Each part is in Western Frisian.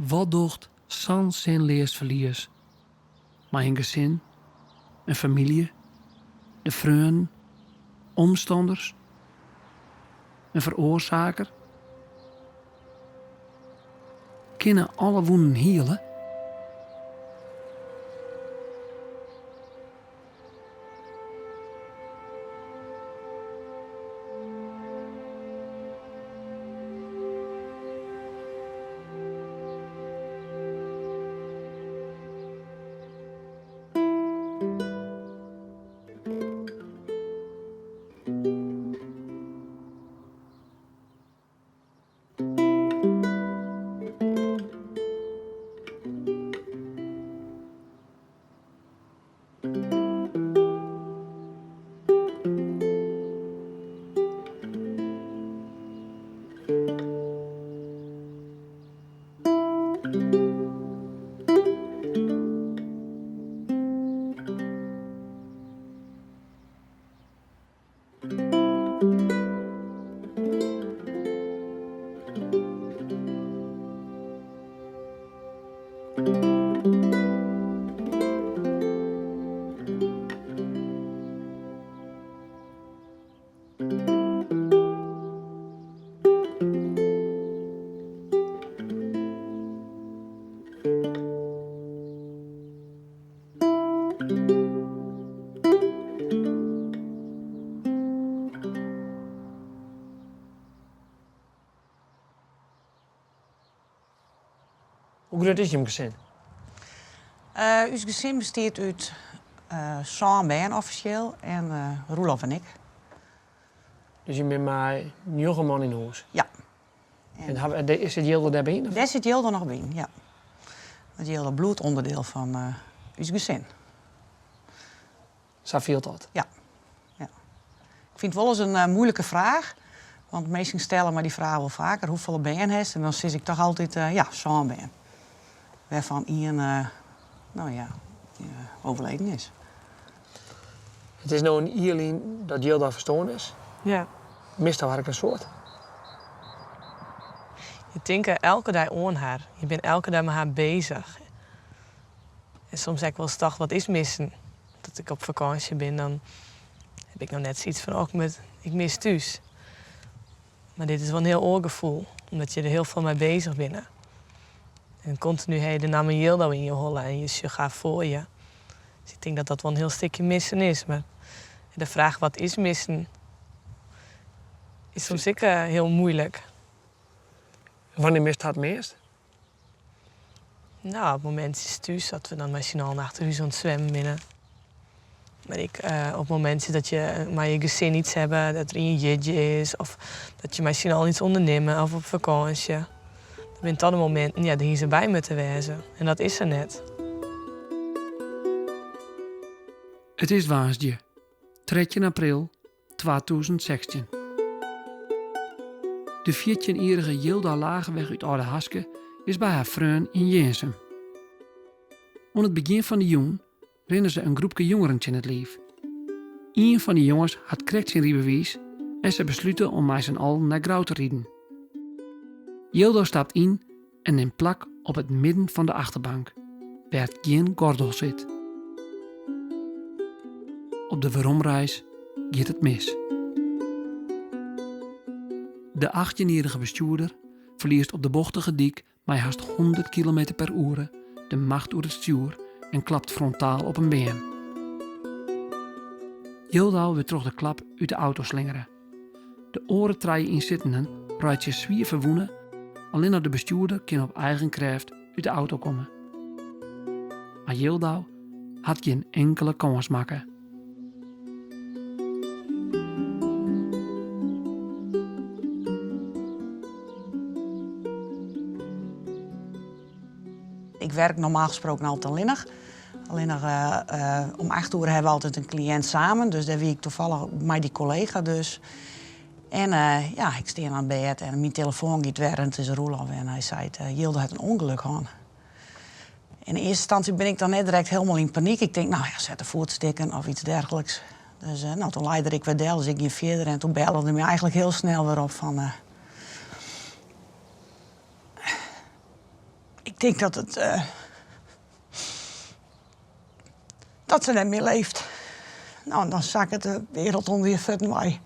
Wat docht sa'n sinleas ferlies mei in gesin, in famylje, de freonen, omstanners, in feroarsaker? Kinne alle wûnen hiele? Hoe grut is jim gesin? Us gesin bestiet út sân bern offisjeel en Roelof en ik. Dus jim binne mei njoggen man yn hûs? Ja. En sit Jilda dêr by? Dêr sit Jilda noch by, ja. Want Jilda bliuwt ûnderdiel fan ús gesin. Sa fielt dat? Ja. Ja. Ik fyn it wolris in muoilike fraach, want minsken stelle my dy fraach wol faker, hoefolle bern hast? En dan sis ik toch altyd, ja, sân bern. Wêrfan ien, no ja, overleden is. It is no in jier lyn dat Jilda ferstoarn is. Ja. Misto har ek in soad? Je tinke elke dei oan har. Je binne elke dei mei har bezich. En soms ek wolris tocht, wat is missen? Dat ik op fakânsje bin, dan heb ik noch net sayts fan, oh, ik mis thús. Mar dit is wol in hiel oar gefoel, omdat je der hiel folle mei bezich binne. En kontinu ha je de namme Jildou yn je holle en je sjogge har foar je. Dus ik tink dat dat wol in hiel stikje missen is. Mar de fraach wat is missen is soms ek hiel muoilik. Wannear mist har it meast? No, op momintsjes thús, dat we dan mei syn allen achter hús oan it swimmen binne. Mar ek op momintsjes dat je mei je gesin iets hawwe, dat der ien jierdei is of dat je mei syn allen iets ûndernimme of op fakânsje. Dat binne toch de mominten, ja, dêr hie se by moatte wêze en dat is se net. It is woansdei, 13 april 2016. De fjirtjinjierrige Jilda Lageweg út Aldehaske is by har freon yn Jirnsum. Oan it begjin fan de jûn rinne se in groepke jongeren tsjin it liif. Ien fan dy jonges hat krekt syn rydbewiis en se beslute om mei syn allen nei Grou te riden. Jildou stapt yn en nimt plak op it midden fan de achterbank, wêr't gjin gordel sit. Op de weromreis giet it mis. De achttjinjierrige bestjoerder ferliest op de bochtige dyk mei hast 100 kilometer per oere de macht oer it stjoer en klapt frontaal op in beam. Jildou wurdt troch de klap út de auto slingere. De oare trije ynsittenden reitsje swier ferwûne, allinnich de bestjoerder kin op eigen krêft út de auto komme. Mar Jildou hat gjin inkele kâns makke. Ik werk normaal gesproken altyd allinnich. Allinnich om acht oere hawwe we altyd in kliïnt samen, dus dêr wie ik tafallich mei dy kollega dus. En ja, ik stean oan it bêd en myn telefoan giet wer en it is Roelof en hy seit, Jildou hat in ûngelok hân. Yn earste ynstânsje bin ik dan net direkt hielendal yn panyk. Ik tink, no ja, se hat de foet stikken of iets dergelijks. Dus no, toen lei er ek wer del, dus ik gie fierder en toen belle er my eigenlik hiel snel wer op fan. Ik tink dat it. Dat se net mear leeft. No, dan sakket de wereld ûnder je fuotten wei.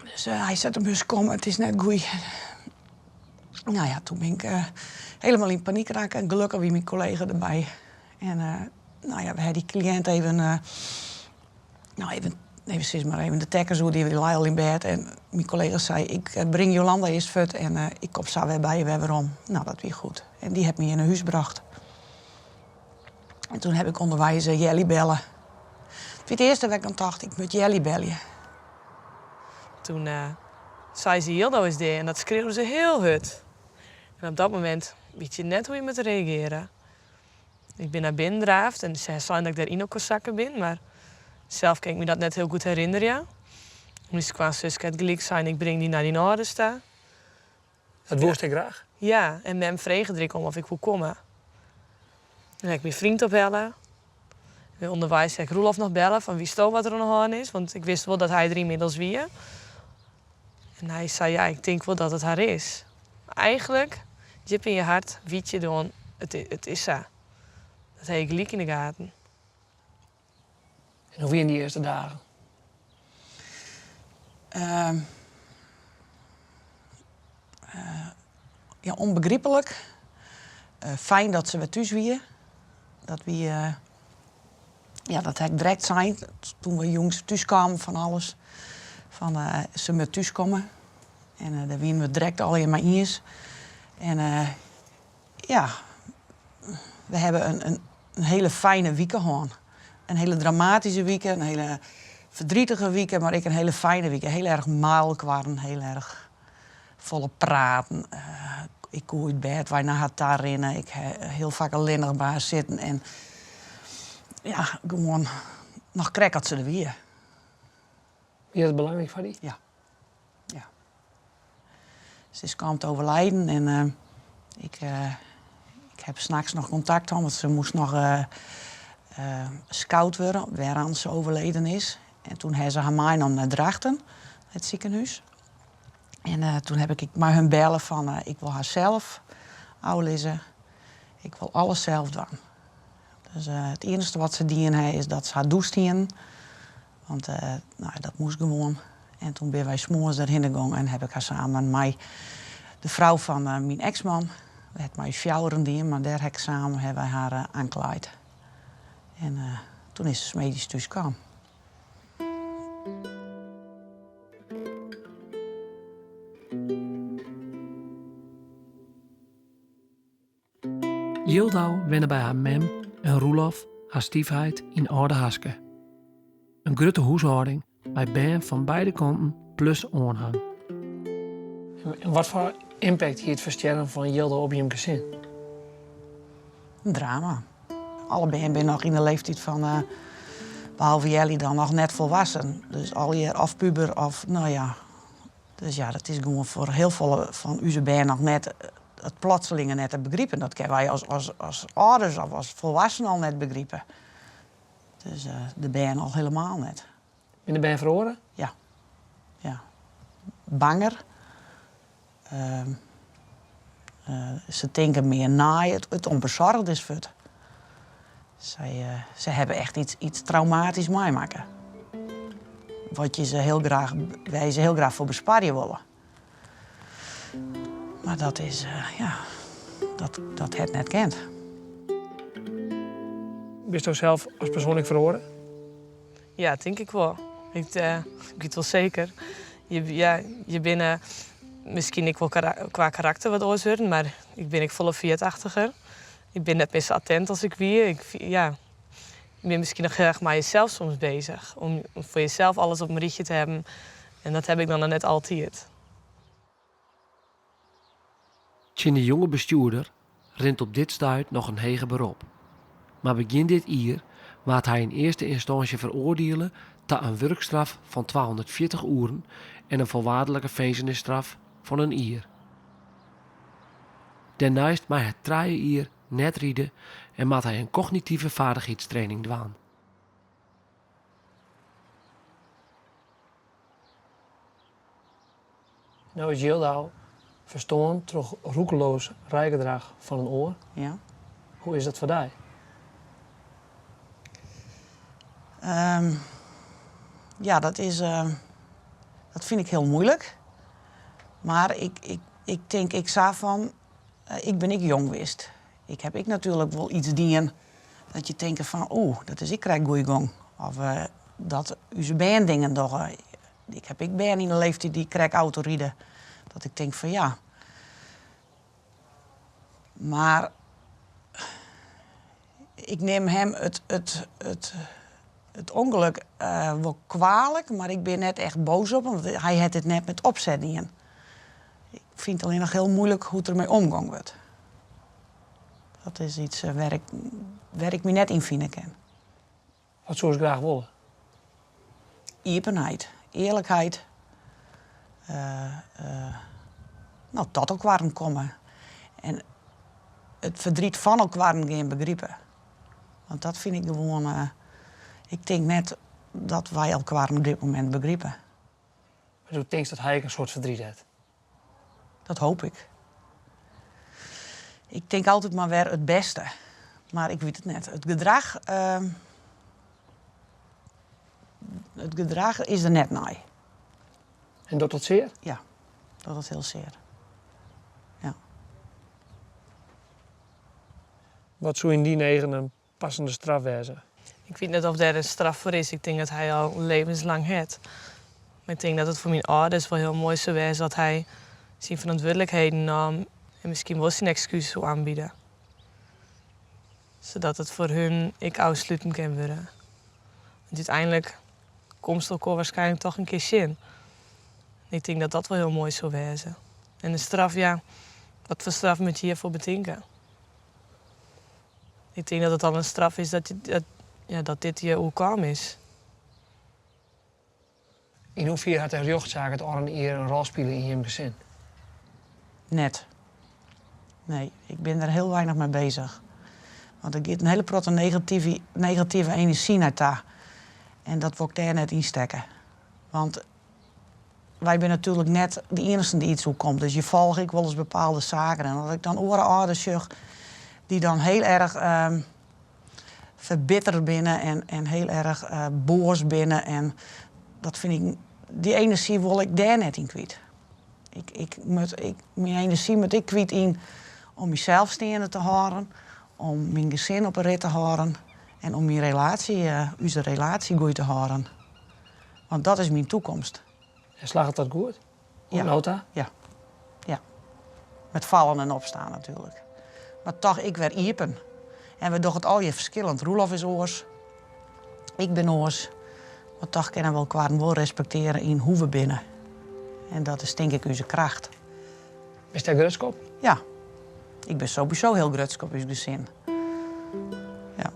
Dus hy set de bus kom, it is net goed. No ja, toen bin ik helemaal yn panyk rakke. En gelokkich wie myn kollega derby. En no ja, we ha dy kliïnt even, no even, even sis mar even de tekkens oer, dy lei al yn bêd. En myn kollega sei, ik bring Jolanda earst fuort en ik kom sa wer by je wer werom. No, dat wie goed. En dy hat my nei hûs brocht. En toen heb ik ûnderweis Jelly belle. It wie it earste wêr't ik oan tocht, ik moat Jelly belje. Toen sei se Jildou is dea en dat skreaude se hiel hurd. En op dat momint wit je net hoe't je moatte reagearje. Ik bin nei binnen draafd en se seine dat ik dêr yn elkoar sakke bin, mar sels kin ik my dat net hiel goed herinnerje. Myn skoansuske hat gelyk sein, ik bring dy nei dyn âlders ta. Dat woest ek graach? Ja, en mem frege der ek om oft ik woe komme. Dan ha ik myn freon ophelle. En ûnderweis ha ik Roelof noch belle fan witsto wat der oan de hân is, want ik wist wol dat hy der ynmiddels wie. En hy sei ja, ik tink wol dat it har is. Eigentlik, djip yn je hert, wit je dan, it is sa. Dat ha je gelyk yn de gaten. En hoe wiene dy earste dagen? Ja, ûnbegryplik. Fijn dat se wer thús wie. Dat wie, ja, dat ha ik direkt sein toen we jûns thús kamen fan alles. Fan se moat thúskomme. En dêr wiene we direkt allegear mei iens. En ja, we hawwe in hiele fijne wike hân. In hiele dramatyske wike, in hiele ferdrietige wike, mar ek in hiele fijne wike. Hiel erch mei-elkoar, hiel erch folle praten. Ik koe út bêd wei nei har ta rinne. Ik ha hiel faak allinnich by har sitten en ja, gewoan noch krekt as se der wie. Wie dat belangryk foar dy? Ja. Ja. Se is kaam te overlijden en ik, ik ha nachts noch kontakt hân, want se moast noch skoud wurde wêroan se overleden is. En toen ha se har meinommen nei Drachten, it sikehûs. En toen ha ik mei hun belle fan ik wol har sels ôflizze. Ik wol alles sels dwaan. Dus it iennichste wat se dien ha is dat se har dûst hienen. Want no, dat moast gewoan. En toen binne wy 's moarns derhinne gong en ha ik har samen mei de frou fan myn eksman, we ha it mei ús fjouweren dien, mar dêr ha ik samen ha wy har oanklaaid. En toen is se middeis thús kaam. Jildou wenne by har mem en Roelof, har styfheit, yn Aldehaske. In grutte húshâlding mei bern fan beide kanten plus oanhang. En wat foar impact hie it ferstjerren fan Jildou op jim gesin? In drama. Alle bern binne noch yn de leeftiid fan, behalve Jelly dan, noch net folwoeksen. Dus allegear of puber of, no ja. Dus ja, dat is gewoan foar hiel folle fan ús bern noch net, it plotselinge net te begripen. Dat kinne wy as âlders of as folwoeksenen al net begripe. Dus de bern al helemaal net. Binne de bern feroare? Ja. Ja. Banger. Se tinke mear nei, it ûnbesoargd is fuort. Se hawwe echt yts traumatysk meimakke. Wat je se hiel graach, wêr't je se hiel graach foar besparje wolle. Mar dat is, ja, dat hat net kind. Bisto sels as persoan ek feroare? Ja, tink ik wol. Ik wit wol seker. Ja, je binne miskien ek wol kwa karakter wat oars wurden, mar ik bin ek folle ferjitachtiger. Ik bin net mear sa attent as ik wie. Ik, ja, ik bin miskien noch hiel erch mei jesels soms beuzich. Om foar jesels alles op in rychje te hawwen. En dat ha ik dan noch net altyd. Tsjin de jonge bestjoerder rint op dit stuit noch in heger berop. Mar begjin dit jier waard hy yn earste ynstânsje feroardiele ta in wurkstraf fan 240 oeren en in foarwaardelike finzenisstraf fan in jier. Dêrneist mei hy 3 jier net ride en moat hy in kognitive feardichheidstraining dwaan. No is Jildou Ferstoarn troch roekeloas rijgedrach fan in oar. Ja. Hoe is dat foar dy? Ja, dat is, dat fyn ik hiel muoilik. Mar ik, ik, ik tink ek sa fan, ik bin ek jong west. Ik ha ek natuerlik wol iets dien dat je tinke fan, oeh, dat is ek krekt goeie gong. Of dat ús bern dingen dogge. Ik ha ek bern yn de leeftiid dy't krekt autoride. Dat ik tink fan ja. Mar ik nim him it, it, it, it ûngelok wol kwalik, mar ik bin net echt boas op him, want hy hat it net met opset dien. Ik fyn it allinnich hiel muoilik hoe't der mei omgong wurdt. Dat is iets wêr ik, wêr ik my net yn fine kin. Wat soest graach wolle? Iepenheid, earlikheid. No, tot elkoar komme. En it ferdriet fan elkoar gean begripe. Want dat fyn ik gewoan. Ik tink net dat wy elkoar op dit momint begripe. Mar do tinkst dat hy ek in soad ferdriet hat? Dat hoopje ik. Ik tink altyd mar wer it bêste. Mar ik wit it net. It gedrach, it gedrach is der net nei. En docht dat sear? Ja, dat docht hiel sear. Ja. Wat soe yn dyn eagen in passende straf wêze? Ik wit net oft dêr in straf foar is. Ik tink dat hy al levenslang hat. Mar ik tink dat it foar myn âlders wol hiel moai soe wêze as hy syn ferantwurdlikheden naam en miskien wol syn ekskús soe oanbiede. Sadat it foar hun ek ôfsluten kin wurde. Want úteinlik komst elkoar waarskynlik toch in kear tsjin. En ik tink dat dat wol hiel moai soe wêze. En de straf, ja, wat foar straf moat je hjirfoar betinke? Ik tink dat it al in straf is dat, dat, ja, dat dit je oerkaam is. Yn hoefier hat de rjochtsaak it ôfrûne jier in rol spile yn jim gesin? Net. Nee, ik bin der hiel weinich mei beuzich. Want der giet in hiele protte negative, negative enerzjy nei ta. En dat wol ik dêr net yn stekke. Want wy binne natuerlik net de iennichsten dy't iets oerkomt. Dus je folgje ek wolris bepaalde saken. En as ik dan oare âlders sjoch dy't dan hiel erch ferbittere binne en hiel erch boas binne. En dat fyn ik, dy enerzjy wol ik dêr net yn kwyt. Ik, ik moat, ik, myn enerzjy moat ik kwyt yn om mysels steande te hâlden, om myn gesin op 'e rit te hâlden en om myn relaasje, ús relaasje goed te hâlden. Want dat is myn takomst. En slagget dat goed? Ja. No ta? Ja. Ja. Met fallen en opstean natuerlik. Mar toch ek wer iepen. En we dogge it allegear ferskillend. Roelof is oars. Ik bin oars. Mar toch kinne we elkoar wol respektearje yn hoe't we binne. En dat is tink ik ús kracht. Bist dêr grutsk op? Ja. Ik bin sowieso hiel grutsk op ús gesin. Ja.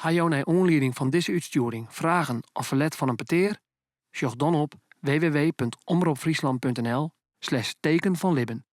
Ha jo nei oanlieding fan dizze útstjoering fragen of ferlet fan in petear? Sjoch dan op www.omropfryslan.nl/teken fan libben.